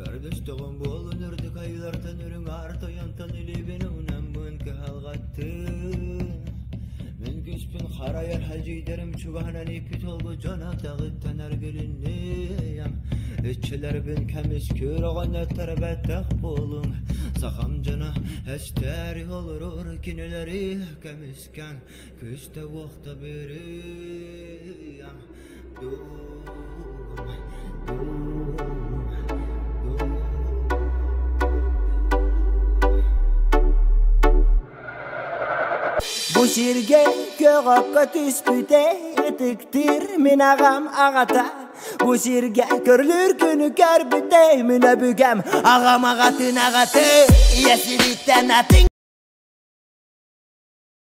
Көрдөстөҕүм буолун үрдүк айыылартан үрүҥ аар тойонтон илиибин уунаммын кыһалҕаттын. Мин күүспүн харайар хадьыйдарым чугаһынан ииппит олгу дьон атаҕыттан эргилинниэм. Иччилэрбин көмүскүүр оҕонньоттор бэттэх буолуҥ. Сахам дьоно эстээри олорор кинилэри көмүскэн күүстэ-уохта биэриэм. Дуум, дуум, дуум. Бу сиргэ көҕөккө түспүтэ ытыктыыр мин аҕам аҕата. Бу сиргэ көрүлүүр күнү көрбүтэ мин өбүгэм аҕам аҕатын аҕаты. Ийэ сириттэн атын.